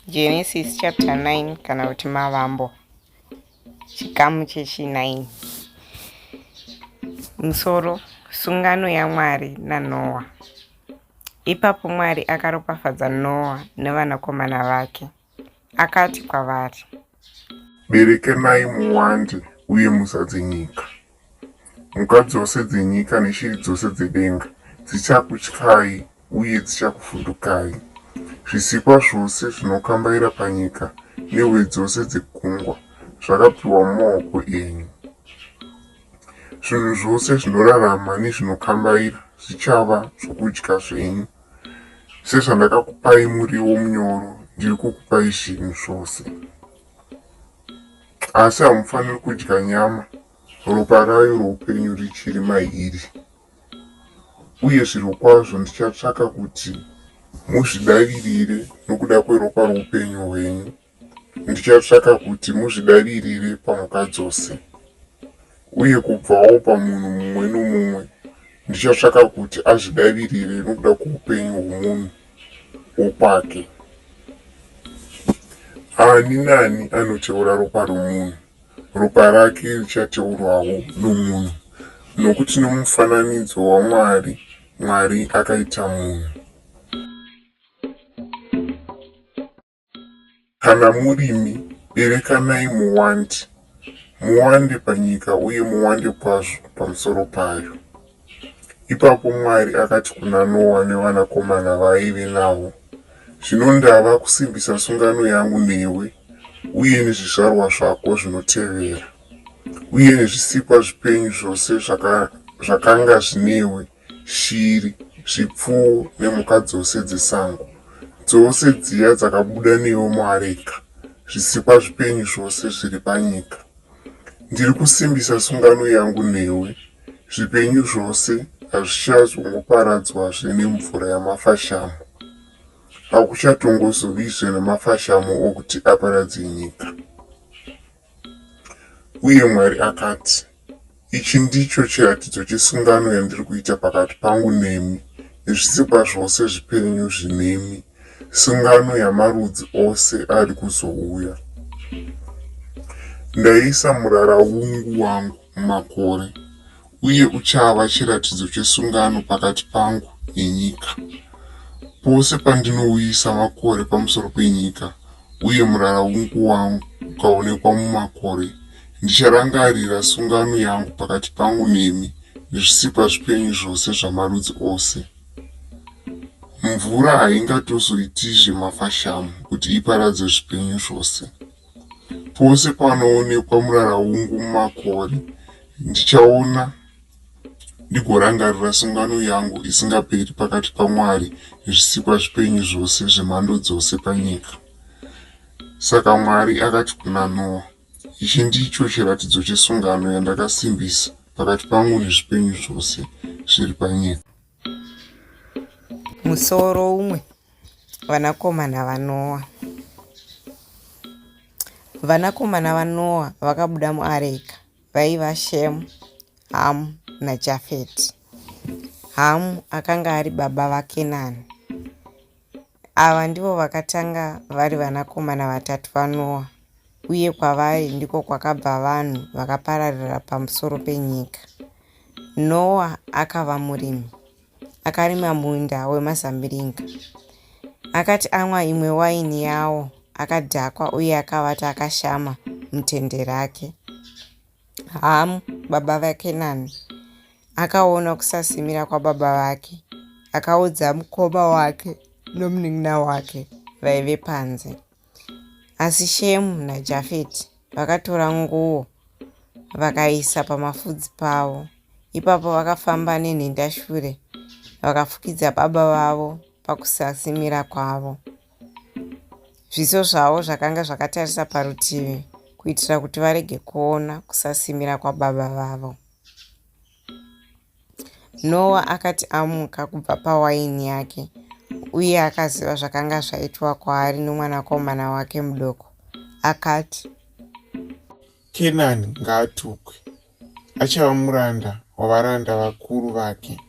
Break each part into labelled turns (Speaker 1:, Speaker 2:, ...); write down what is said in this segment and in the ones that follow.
Speaker 1: Genesis chapter 9 kana kuti Mavambo chikamu chechi9. Musoro, Sungano yaMwari naNoa. Ipapo Mwari akaropafadza Noa nevanakomana vake. Akati kwavari.
Speaker 2: Berekanai muwande uye muzadze nyika. Mhuka dzose dzenyika neshiri dzose dzedenga dzichakutyai uye dzichakuvhundukai. Zvisikwa zvose zvinokambaira panyika nehove dzose dzegungwa zvakapiwa mumaoko enyu. Zvinhu zvose zvinorarama nezvinokambaira zvichava zvokudya zvenyu. Sezvandakakupai muriwo munyoro, ndiri kukupai zvinhu zvose. Asi hamufaniri kudya nyama, ropa rayo roupenyu richiri mairi. Uye zvirokwazvo ndichatsvaka kuti muzvidavirire nokuda kweropa roupenyu hwenyu. Ndichatsvaka kuti muzvidavirire pamhuka dzose. Uye kubvawo pamunhu mumwe nomumwe ndichatsvaka kuti azvidavirire nokuda kwoupenyu hwomunhu wokwake. Ani naani anoteura ropa romunhu, ropa rake richateurwawo nomunhu, nokuti nomufananidzo waMwari, Mwari akaita munhu. Kana murimi, berekanai muwande, muwande panyika uye muwande kwazvo pamusoro payo. Ipapo Mwari akati kuna Noa nevanakomana vaaive navo, Zvino ndava kusimbisa sungano yangu newe uye nezvizvarwa zvako zvinotevera, uye nezvisikwa zvipenyu zvose zvakanga zvinewe, shiri, zvipfuwo nemhuka dzose dzesango, dzose dziya dzakabuda newe muareka, zvisikwa zvipenyu zvose zviri panyika. Ndiri kusimbisa sungano yangu newe, zvipenyu zvose hazvichazongoparadzwazve nemvura yamafashamo. Hakuchatongozovizve namafashamo okuti aparadze nyika. Uye Mwari akati, Ichi ndicho chiratidzo chesungano yandiri kuita pakati pangu nemi nezvisikwa zvose zvipenyu zvinemi, sungano yamarudzi ose ari kuzouya. Ndaisa muraraungu wangu mumakore, uye uchava chiratidzo chesungano pakati pangu nenyika. Pose pandinouyisa makore pamusoro penyika, uye muraraungu wangu ukaonekwa mumakore, ndicharangarira sungano yangu pakati pangu nemi nezvisikwa zvipenyu zvose zvamarudzi ose. Mvura haingatozoitizve mafashamu kuti iparadze zvipenyu zvose. Pose panoonekwa muraraungu mumakore, ndichaona ndigorangarira sungano yangu isingaperi pakati paMwari nezvisikwa zvipenyu zvose zvemhando dzose panyika. Saka Mwari akati kuna Noa, Ichi ndicho chiratidzo chesungano yandakasimbisa pakati pangu nezvipenyu zvose zviri panyika.
Speaker 1: Musoro umwe Vanakomana vaNoa. Vanakomana vaNoa vakabuda muareka vaiva Shemu, Hamu naJafeti. Hamu akanga ari baba vaKenani. Ava ndivo vakatanga vari vanakomana vatatu vaNoa, uye kwavari ndiko kwakabva vanhu vakapararira pamusoro penyika. Noa akava murimi, akarima munda wemazambiringa. Akati anwa imwe waini yawo, akadhakwa uye akavata akashama mutende rake. Hamu, baba vaKenani, akaona kusasimira kwababa vake, akaudza mukoma wake nomunin'ina wake vaive panze. Asi Shemu naJafeti vakatora nguo vakaisa pamafudzi pavo. Ipapo vakafamba nenhendashure vakafukidza baba vavo pakusasimira kwavo. Zviso zvavo zvakanga zvakatarisa parutivi kuitira kuti varege kuona kusasimira kwababa vavo. Noa akati amuka kubva pawaini yake uye akaziva zvakanga zvaitwa kwaari nomwanakomana wake mudoko, akati,
Speaker 2: Kenani ngaatukwe, achava muranda wavaranda vakuru vake.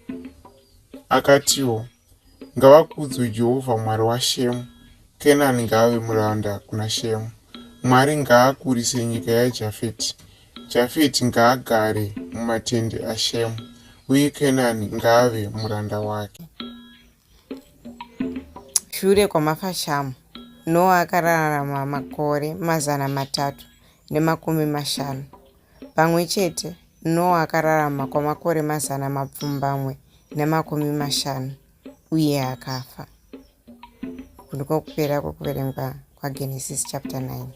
Speaker 2: Akatiwo, Ngavakudzwe Jehovha Mwari waShemu,
Speaker 3: Kenani ngaave muranda kuna Shemu. Mwari ngaakurise nyika yaJafeti. Jafeti ngaagare mumatende aShemu, uye Kenani ngaave muranda wake.
Speaker 1: Shure kwamafashamu, Noa akararama makore 350. Pamwe chete, Noa akararama kwamakore 850 uye akafa. Ndiko kupera kwekuverengwa kwaGenesis chapter 9.